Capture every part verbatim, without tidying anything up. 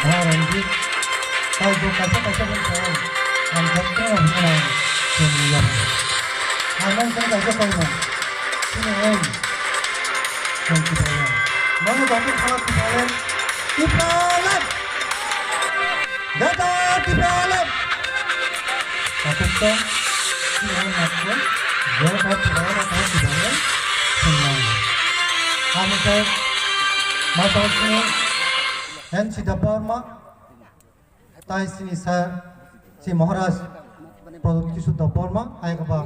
Ranjit, tei bo kaisa kaisa bo khe ang joto no hwnwi ang chwng ya. Ang nang khe kaisa koi no. Chini aim. Chwng Tipraland. Mano joto khala Tipraland. Tipraland. Greater Tipraland. Joto chini aim matro. Greater Tipraland, Greater Tipraland. Chwng nang. Ang khe ma tong chini N C Debbarma, tai chini sir, si Maharaj Pradyot Kishore Debbarma, hai khe ba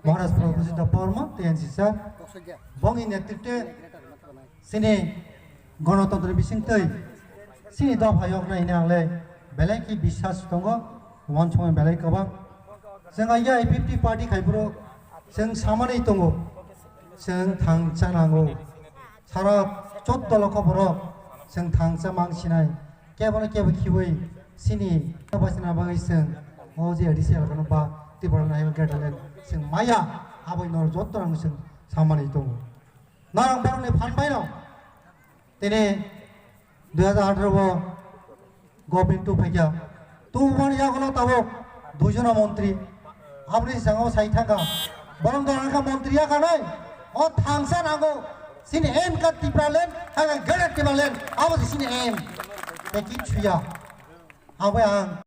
Maharaj Pradyot Kishore Debbarma, tei N C sir. Bongni netritwe chini Ganatantri bisingtwi chini dopha yokna hwnwi ang le belai khe biswas tongo, uansukmani belai kwbang. Chwng aia I P F T party khai phuru chwng samani tongo, chwng thangcha nango. Sara chuddo lokho borok chwng thangcha mang sinai. Kebono kebo khiui sini bachina bagwi chwng o je A D C elakano ba Tipraland hai Greater Land chwng maya, abo norok joto rang chwng samani tongo. Norok borokni phan baino tini dui hajar atharo o Govind tu phaikha. Tubumani yagulo tabuk duijono montri. Aboni sangao sai thangkha. Borok dona kha montri ya khanai. O thangsa nango. Sini aim kha Tipraland, hakhe Greater Tipraland. Abo se sini aim. Tei kichu ya. Abo ang